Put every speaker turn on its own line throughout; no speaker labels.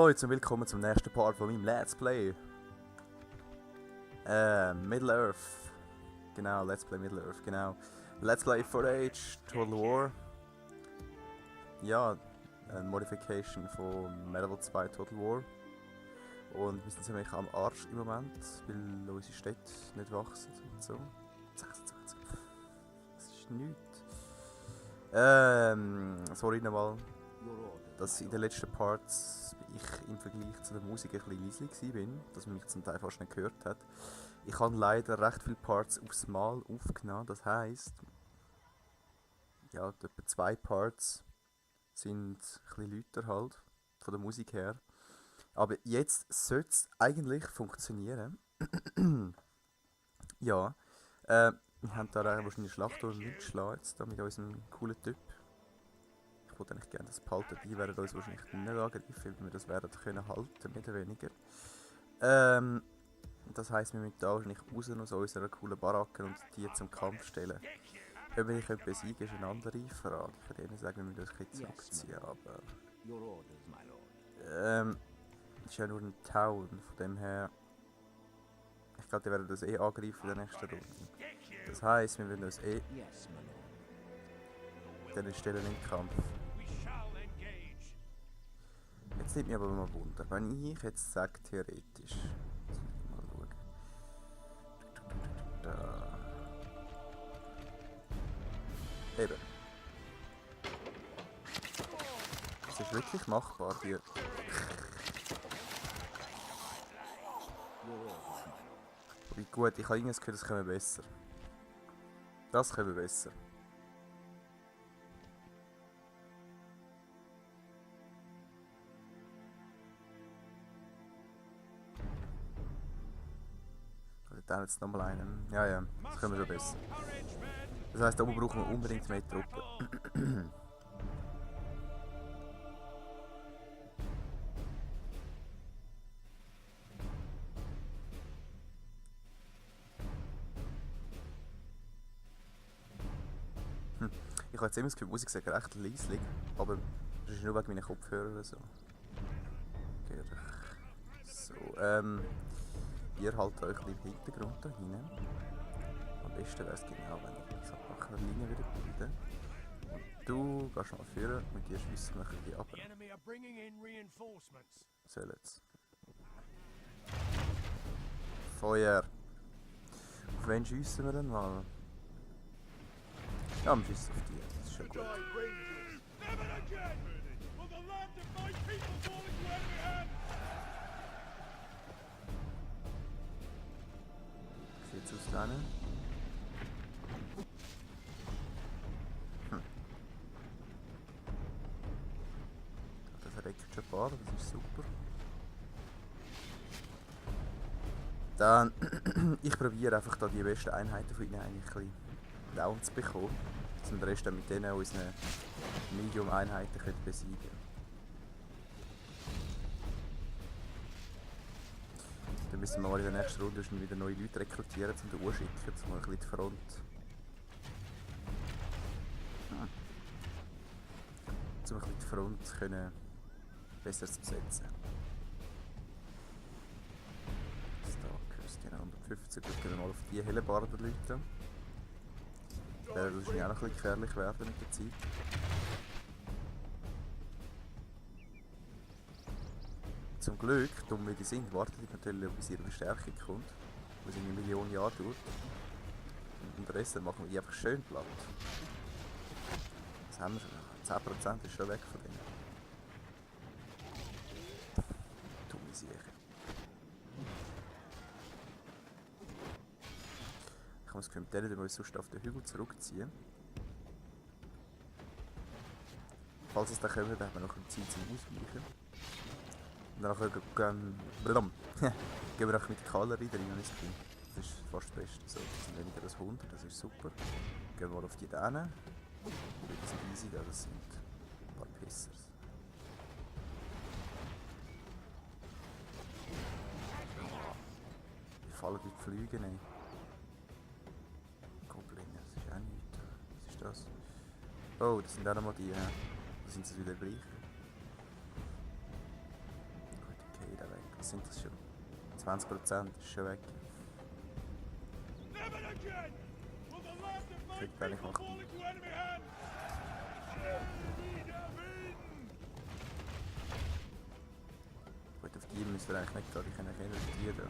Hallo Leute und willkommen zum nächsten Part von meinem Let's Play. Middle-earth. Genau, Let's Play Middle-earth, genau. Let's Play 4H Total War. Ja, eine Modification von Medieval 2 Total War. Und wir sind ziemlich am Arsch im Moment, weil unsere Städte nicht wachsen und so. 26. Das ist nichts. Sorry nochmal, dass in den letzten Parts ich im Vergleich zu der Musik ein bisschen leise war, dass man mich zum Teil fast nicht gehört hat. Ich habe leider recht viele Parts aufs Mal aufgenommen, das heisst, ja, etwa 2 Parts sind ein bisschen lauter halt, von der Musik her. Aber jetzt sollte es eigentlich funktionieren. Ja, wir haben da wahrscheinlich eine Schlacht mitgeschlagen jetzt da mit unserem coolen Typ. Ich wollte eigentlich gerne das behalten, die werden uns wahrscheinlich nicht angreifen, weil wir das werden können halten, mehr oder weniger. Das heisst, wir müssen da wahrscheinlich raus aus unserer coolen Baracke und die zum Kampf stellen. Ob wir die besiegen können, ist eine andere Frage. Ich könnte Ihnen sagen, wir müssen das ein bisschen zurückziehen, aber... es ist ja nur ein Town, von dem her... Ich glaube, die werden das angreifen in der nächsten Runde. Das heisst, wir müssen uns dann stellen in den Kampf. Jetzt nimmt mich aber mal Wunder, wenn ich jetzt sage, theoretisch. Mal schauen. Da. Eben. Es ist wirklich machbar hier. Wie gut, ich habe irgendwas gehört, das können wir besser. Das können wir besser. Dann jetzt nochmal einen. Ja, ja, das können wir schon besser. Das heisst, da oben brauchen wir unbedingt mehr Truppen. Ich habe jetzt immer das Gefühl, die Musik sagt recht leislich, aber das ist nur wegen meiner Kopfhörer oder so. So, ihr haltet euch im Hintergrund da hinten. Am besten wäre es genau, wenn ihr so eine Linie wieder bilden. Und du gehst mal führen, mit dir schiessen wir ein bisschen ab. So, jetzt. Feuer! Auf wen schiessen wir denn mal? Ja, wir schiessen auf die, das ist schon gut. Wie sieht's aus da? Das verreckt schon ein paar, das ist super. Dann, ich probiere einfach da die besten Einheiten von ihnen eigentlich ein bisschen down zu bekommen, dass wir den Rest dann mit denen unseren Medium-Einheiten besiegen können. Dann müssen wir mal in der nächsten Runde schon wieder neue Leute rekrutieren, um den schicken, um ein bisschen die Front um ein bisschen die Front können besser zu besetzen. Genau, 150, dann können wir mal auf die Hellebarden Leute. Das wird wahrscheinlich auch noch ein bisschen gefährlich werden mit der Zeit. Zum Glück, dumm wie die sind, warten die natürlich, bis ihre Verstärkung kommt, was in 1 Million Jahre dauert. Und den Rest machen wir die einfach schön platt. Das haben wir schon. 10% ist schon weg von denen. Dumme Sache. Ich habe das Gefühl, mit denen wir uns sonst auf den Hügel zurückziehen. Falls es dann kommt, dann haben wir noch Zeit zum Ausweichen. Und dann gehen wir auch mit Kavallerie rein und das ist fast das Beste. So, das sind weniger als 100, das ist super. Gehen wir mal auf die Dänen. Die sind easy, das sind ein paar Pissers. Die fallen wie die Flüge, ne? Das ist auch nichts. Was ist das? Oh, das sind auch nochmal die, da sind sie wieder gleich. Was sind das schon? 20% ist schon weg. Kriegt eigentlich noch gut, auf die müsst ihr eigentlich nicht gehen, ich kann euch eher die da.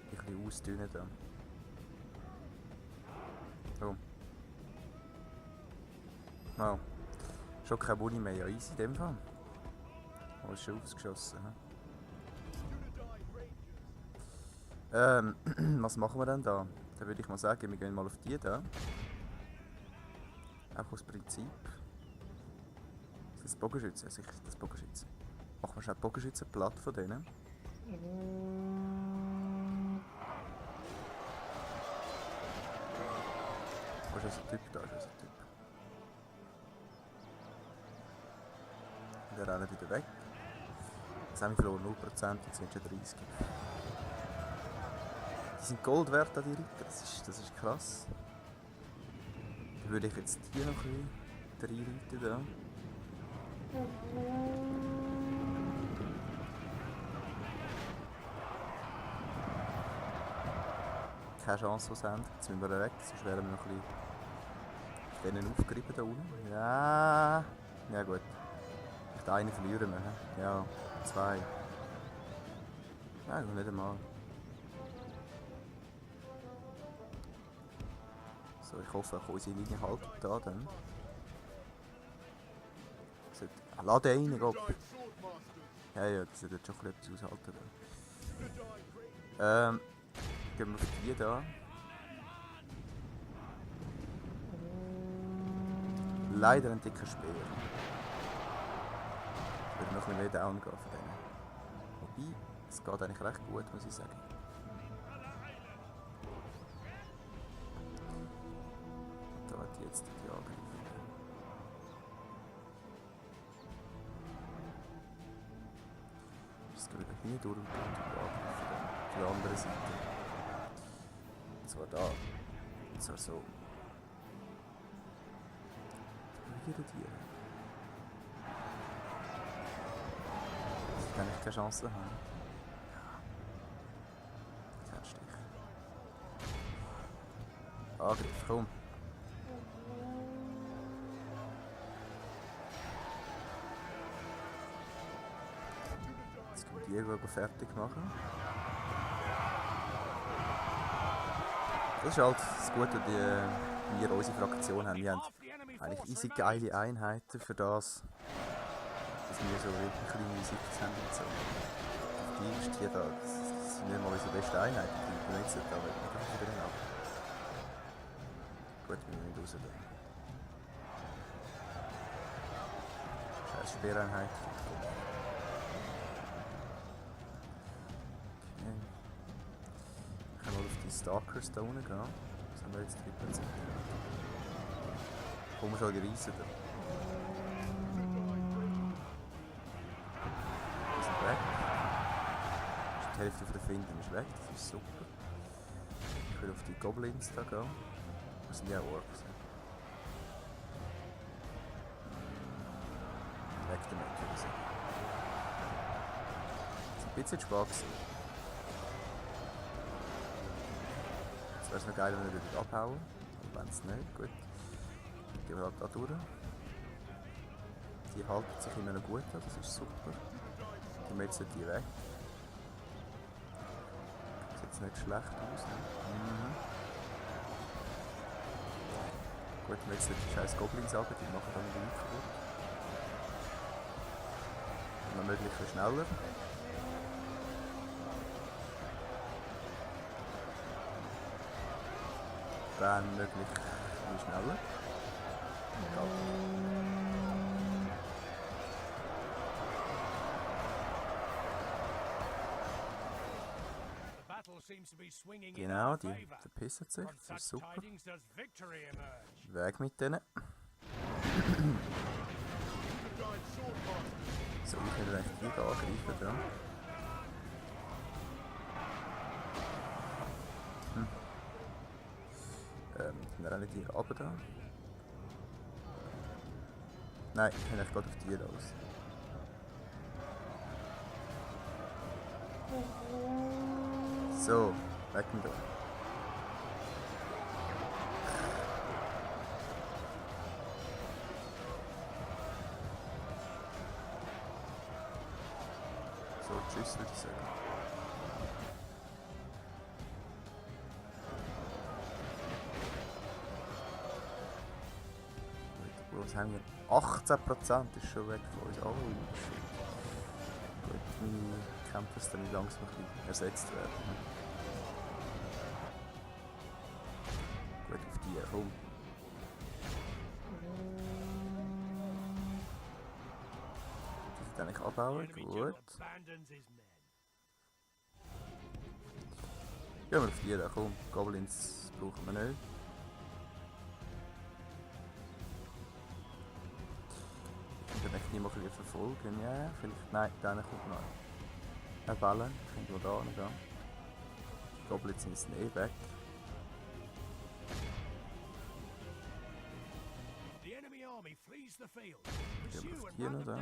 Die ein bisschen ausdünnen da. So. Oh. Schon kein Boni mehr, ja easy in dem Fall. Alles schon ausgeschossen. Was machen wir denn da? Da würde ich mal sagen, wir gehen mal auf die da. Einfach aus Prinzip. Ist das Bogenschütze? Ja, sicher das Bogenschütze. Machen wir schnell Bogenschütze platt von denen. Wo ist unser Typ da? Ist unser Typ. Der rennt wieder weg. Jetzt haben wir verloren 0%, jetzt sind schon 30. Die sind Gold wert an die Ritter, das ist krass. Da würde ich jetzt hier noch ein bisschen reinreiten da. Keine Chance, was sie haben. Jetzt müssen wir weg, sonst wären wir noch ein bisschen denen aufgerieben da unten. Ja, ja gut. Vielleicht einen verlieren wir. Ja, 2. Nein, noch nicht einmal. So, ich hoffe, auch unsere Linie halten da dann. Lade rein, Gott. Ja, das sollte schon etwas aushalten. Gehen wir auf die da. Leider ein dicker Speer. Ich würde noch ein bisschen mehr down gehen von denen. Wobei, es geht eigentlich recht gut, muss ich sagen. Da hat jetzt die angegriffen. Es geht wieder hier durch und angegriffen. Auf der anderen Seite. Und zwar da. Und zwar so. Probieren die. Dass ich keine Chance haben. Ja. Kein Stich. Angriff, komm. Jetzt können wir die fertig machen. Das ist halt das Gute, wie wir unsere Fraktion haben. Wir haben eigentlich easy geile Einheiten für das, dass wir so wirklich kleine Sites haben und so. Die ist hier da, das sind nicht mal unsere besten Einheiten, die benutzen da, aber wir gehen wieder ab. Gut, wir müssen nicht raus da. Scheiß Speereinheit. Ich kann mal auf die Stalkers da unten gehen. Das haben wir jetzt 3%. Komm schon gereisen da. Die sind weg. Die Hälfte von der Finden ist weg, das ist super. Ich will auf die Goblins da gehen. Das sind ja Orcs. Weg damit, würde ich sagen. Das ist ein bisschen spät gewesen. Es wäre noch geil, wenn wir wieder abhauen. Und wenn es nicht, gut. Gehen wir halt da durch. Die halten sich immer noch gut an, das ist super. Die metzeln die weg. Sieht jetzt nicht schlecht aus. Ne? Gut, wir metzeln die scheiß Goblins ab, die machen dann die kaputt. Und dann möglichst schneller. Dann möglichst schneller. Genau, die verpissen sich, das ist super. Weg mit denen. So, ich könnte eigentlich die da angreifen. Ja. Dann rennen die runter da. Nein, ich kann eigentlich gerade auf die los. So, weg mit da. So, tschüss würde ich sagen. Was haben wir? 18% ist schon weg von uns. Oh shit. Gut, meine Kämpfer dann langsam ein bisschen ersetzt werden. Gut, auf die, komm. Die sind eigentlich abbauen, gut. Gehen wir auf die, komm. Goblins brauchen wir nicht. Ich kann nicht mehr verfolgen, ja, vielleicht, nein, dann kommt noch eine Welle, können wir da nicht gehen. Die Goblins sind eh weg. Gehen wir auf hier noch da.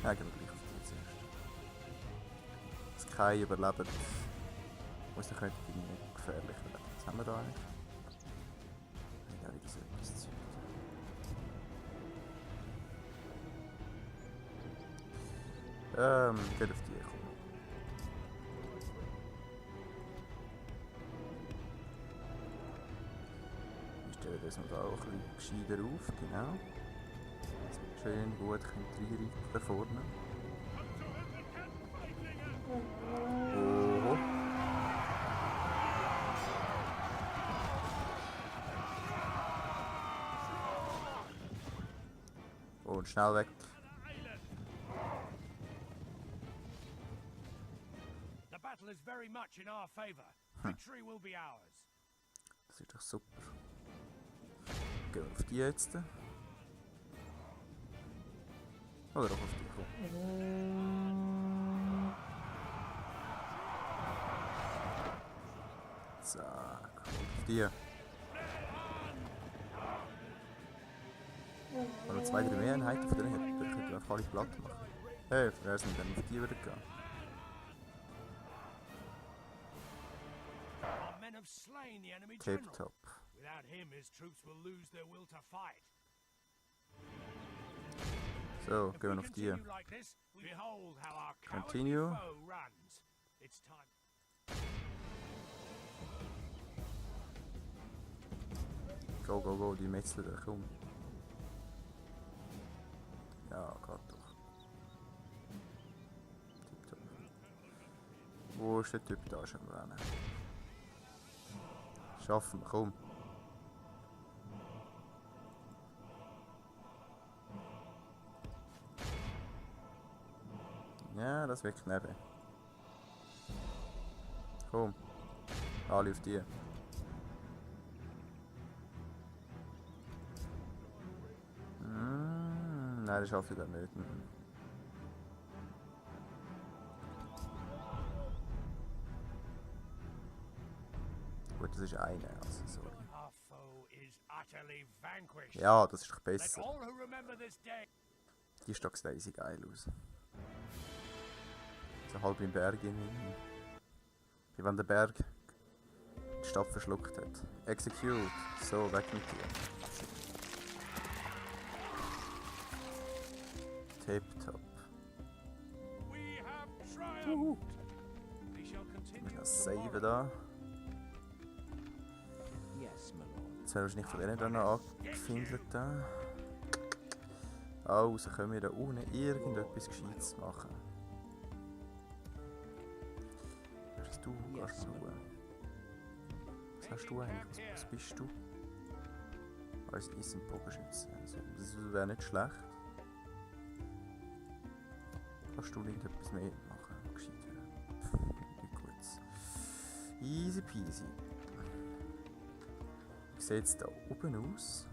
Ja, gehen wir gleich auf die zuerst. Dass kein überlebt, muss dann könnte nicht gefährlich werden. Was haben wir da eigentlich? Ja, wieder so etwas Zeug. Geht auf die kommen. Wir stellen das noch da auch ein bisschen gescheiter auf, genau. Dass wir schön gut reinreiten da vorne. Oho. Und schnell weg.
Is very much in our favor. Victory will be ours.
Das ist doch super. Gehen wir auf die jetzt. Oder auch auf die, komm. Zack, auf die. Wenn wir 2, 3 mehr Einheiten von denen hätten, dann könnten wir einfach alle platt machen. Hey, wer sind denn auf die wieder gegangen? Tip-top. So, gehen wir auf die. Continue. Go, go, go, die Metzler, komm. Ja, geht doch. Tip-top. Wo ist der Typ da schon rennen? Schaffen wir, komm. Ja, das wird knapp. Komm. Alle auf die. Nein, das schaffe ich dann nicht. Gut, das ist eine, also sorry. Ja, das ist doch besser. Die Stocks sehen geil aus. So halb im Berg hinein. Wie wenn der Berg die Stadt verschluckt hat. Execute. So, weg mit dir. Tip-top. Ich muss noch saven da. Jetzt haben wir nicht von denen dann noch angefindelt. Oh, so können wir da unten irgendetwas Gescheites machen. Wer bist du? Gehst du noch? Was hast du eigentlich? Was bist du? Als Eisenbogenschütze. Also, das wäre nicht schlecht. Kannst du irgendetwas mehr machen? Gescheiter. Nicht gut. Easy peasy. Wie sieht es da oben aus?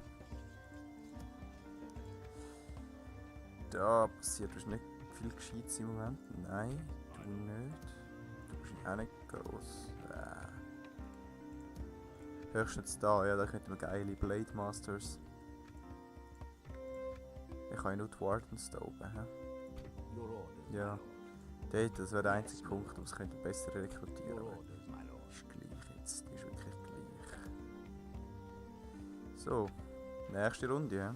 Da passiert nicht viel Gescheites im Moment. Nein, du nicht. Du bist auch nicht groß. Höchstens da, ja, da könnten wir geile Blade Masters. Ich habe ja nur die Wardens da oben. He?
Your orders, my
Ja.
lord.
Dort, das wäre der einzige Punkt, wo es könnte besser rekrutieren
Your
könnte.
orders, my lord.
Ist gleich jetzt, die ist wirklich gleich. So, nächste Runde, ja.